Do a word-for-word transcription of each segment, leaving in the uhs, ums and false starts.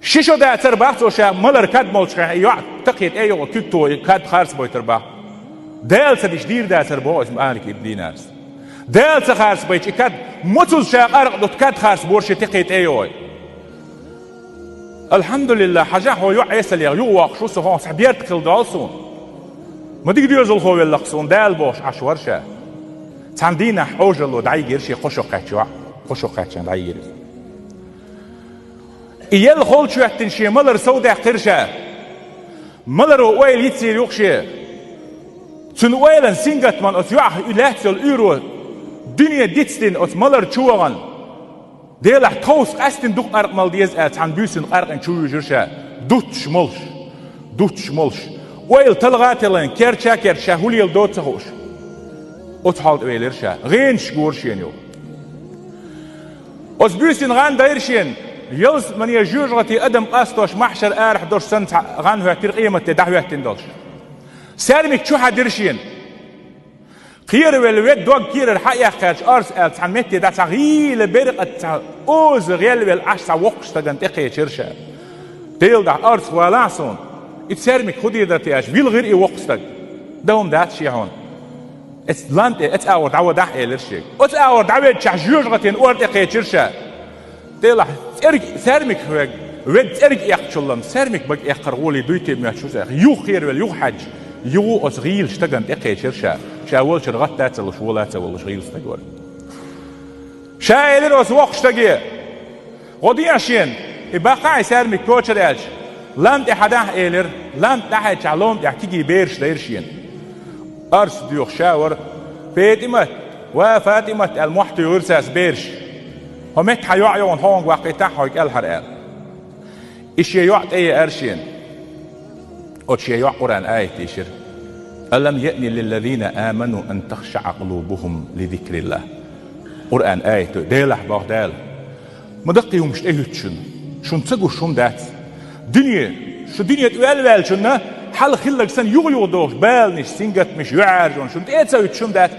Ши шо дацар бах цо ша малар кад молчхьа, и йоӀ такхе тӀе йогӀу куьтто и кад харцбойтар бах. Дала ца дича дийр дацар боху оцу Малик ибн Динарс. Дала ца харцбайча и кад, моцуза ша къаркъа дутту кад харцбора ши такхе тӀе йогӀу. Алхьамдулиллах, хьажахь, хьо йоӀ Ӏесаллех юхавоккхуш ву со, хьо цхьа беркат хила долу суна. Ма дика доьзалхо веллакх суна Дала бохуш Ӏаш вара ша. Цхьана дийнахь Ӏожалло дӀайигира шен кхо шо кхаьчча йоӀ, кхо шо кхаьчча дӀайигира иза. И елла холчу хӀоьттина шен малар сов даьккхира ша. Маларо ойла йицйийр ю-кх шен. Цуьнан ойлан сингаттаман оцу йоӀах и лаьцна йолу уьйро дуьне дицдина оцу малар чу вахана, Делахь тховса къаьстина дукха къаркъа мала деза аьлла, цхьана буьйсанна къаркъина чу вуьйжира ша, дуттуш молуш, дуттуш молуш. Ойла талха а телхина, керча а керча, ша хӀун леладо а ца хууш. Оцу хьоле тӀе велира ша, гӀенаш гора шена юха. Оцу буьйсанна гӀан дайра шена, ялсамане жоьжахати адам къастош, махьшар арахь долуш санна цхьа гӀан хӀоьттира къематде дӀахӀоьттина долуш. Саьрмик чу хьаьдира шена. Кхеравелла вега дог кийрара хьаэккхарчу орс аьлла цхьана метте дӀа цхьа гӀийла беркъа цхьа оза гӀелвелла Ӏаш цхьа воккхачу стагана тӀекхечира ша. Делан дуьхьа, орс валахь суна, и саьрмик хӀун дийр дара те аьлча, вилхира и воккха стаг. Дан хӀума дац шен хьуна. Эцу лам тӀе, эцу агӀор дӀавадахь, элира шега. Оцу агӀор дӀаведчахь жоьжахатин ор тӀекхечира ша. Делахь, цӀерг-, саьрмик вега, вега цӀерг эккхачул-м, саьрмик бага эккхар гӀоле дуй те моьттуш ву цӀерг. Юха кхеравелла, юха хьаьдча, юха оцу гӀийла стагана тӀекхечира ша. Ша волчуьра гӀатта а ца луш, вола а ца волуш гӀийла стаг вара. Ша элира оцу воккхачу стаге: «ГӀо дехьа шена, и баккхахьа и саьрмик кочара», — аьлча, «Лам тӀе хьадахь», — элира. Лам тӀе дӀахьаьдчахь, лом тӀехь кегий бераш дайра шена. Орс доьхуш ша вара. «ПетӀимат, ва ФатӀимат», — аьлла, мохь туьйхира цаьрца бераш. «ХӀо метта хьан йоӀ йогӀун, хьо хьуна ваккхийтахь хьо кӀелхьара», — аьлла. И шен йоӀ тӀееара шена. Оцу шен йоӀа Къуръан аят дийшира: «Алам яъни лиллазина аману ан тахшаъа къулубухум ли зикриллах». Къуръан аят ду, Делахь боху Дала. Ма даккхий хӀумаш тӀехӀуьтту шуна. Шуна ца гуш хӀума дац. Дуьне, шу дуьне тӀе ваьлла ваьллачунна, хьалха хилларг санна юха-юха дохуш, баланаш, сингаттамаш, юьхьӀаьржонаш шуна тӀе а ца хӀуьтту хӀума дац.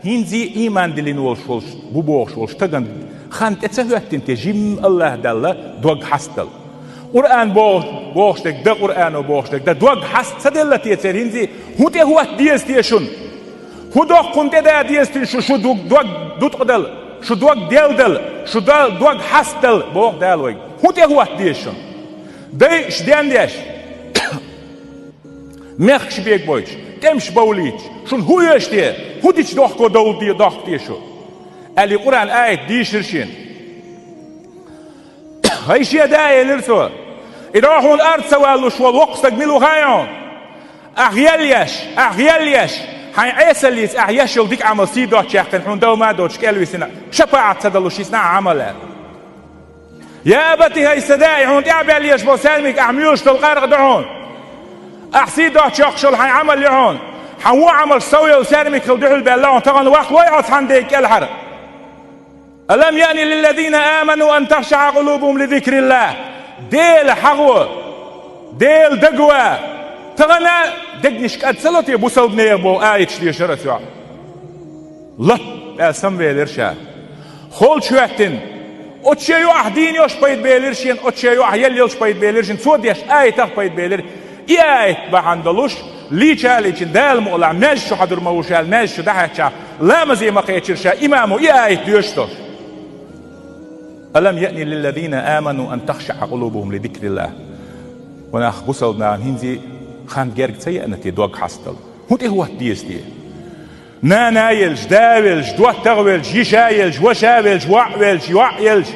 ХӀинца а ийман диллина волуш волуш, ву бохуш волуш стагана хан тӀе ца хӀоьттина те жимма АллахӀ Далла дог хьастадала? Къуръан бохуш, бохуш дерг дан, Къуръано бохуш дерг дан дог хьаста ца делла те церан, хӀинца а хӀун тӀехӀотта деза те шуна? ХӀун доккха хӀума тӀеда деза те шу, шу ду-, дог дуткъадала, шу дог делдала, шу да-, дог хьастадала, боху Дала вайга. ХӀун тӀехӀотта деза шуна? Дайш дендеш, мехкаш бегабойтуш, тӀемаш бовлийтуш, шуна хӀун оьшу те, хӀун дича дохко довла де-, дохку те шу? Аьлла, и Къуръан аят дийшира шена. «ХӀай шен да, — элира цо, — и дӀо хьуна ард ца валлуш волу воккха стаг мила ву хаьий хьуна? Ахь гӀелъеш, ахь гӀелъеш, хьайн Ӏесаллица ахь еш йолу дика Ӏамал сий доцчу яьккхина, хьуна дов ма доцуш кӀелвисина, шапаӀат ца далуш йисна ахь Ӏамал», — аьлла. «Я абати, хӀай сан да, и хьуна тӀаьхьабелла езаш болу саьрмик ахь муьйлуш долу къаркъа ду хьуна. Ахь сий доцчу йоккхуш йолу хьайн Ӏамал ю хьуна. Хьан вон Ӏамалш сов йолу саьрмик хила дуьхьал баьлла хьуна, тахана ваккха лой хьо цхьана ден кӀелхьара? Алам яъни лиллазина аману ан тахшаъа къулубухум ли зикриллах». Дела хьахо, Дела дагаван. Тахана дегнаш кӀад ца ло те бусалба нехан боху аяташ дешара аса йоӀ. Лап аьлла самавелира ша. Холчу хӀоьттина, оцу шен йоӀах дийна йолуш пайда белира шена, оцу шен йоӀах елла йолуш пайда белира шена, цо деш аятах пайда белира. И аят бахьана долуш, лийча а лийчина, Дала мукъалахь, маьждиг чу хьадур ма ву ша аьлла, маьждиг чу дӀахьаьчча, ламазе ма кхечира ша, имамо и аят доьшуш долуш. «Алам яъни лиллазина аману ан тахшаъа къулубухум ли зикриллах». Ва нах, бусалба нахана хӀинца а хан герга ца еана те дог хьастадала? ХӀун тӀехӀотта деза те? Нана а елча, да а велча, доттагӀа а велча, йиша а елча, ваша а велча, воӀ а велча, йоӀ а елча,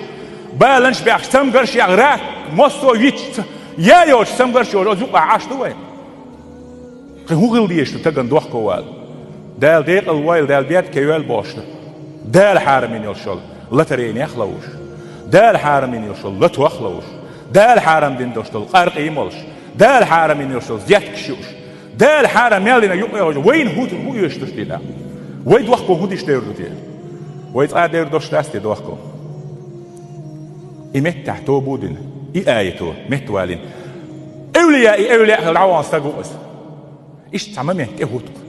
баланаш а баьхкича, цамгарш а яьккха, рак, массо а йитча, ца-, я йоцуш цамгарш а йолуш, оцу юкъахь Ӏаш ду вай? Кхин хӀун хила дезаш ду тахана дохко вала? Дала декъал войла, Дала беркате йойла бохуш ду. Дала хьарамйина йолуш йолу лотерейнех а ловзуш, Дала хьарамйина йолуш йолу лотох а ловзуш, Дала хьарамдина долуш долу къаркъа а молуш, Дала хьарамйина йолуш долу зеткаш а юуш, Дала хьарам мел дина юкъа а йолуш, вайна хӀун, хӀун оьшуш ду те нах? Вай дохко хӀун дича девр ду те? Вай цкъа а девр долуш дац те дохко? И меттехь тоба а дина, и аято меттавалийна. Эвлияи эвлияъ хилла дӀавахана стаг ву иза. Иштта цхьа момент тӀехӀутту-кх.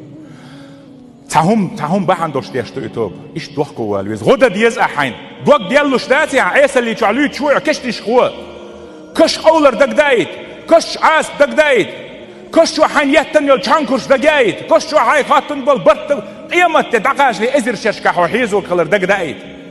Цхьа хӀума, цхьа хӀума бахьана долуш деш ду и тоба. Иштта дохко вала веза. ГӀо дан деза ахь хьайна. Дог деллуш дац ахь, Ӏесалли чохь луьйчу вуьйхьа кешнашка гӀо. Каш къовлар дагадайта, каш Ӏаса дагадайта, каш чу хьайна еттан йол чхьанкурш дагайта, каш чу хьай хаттан бол барт къематте дӀакхачале эзар шершка хьо хьезо хилар дагадайта.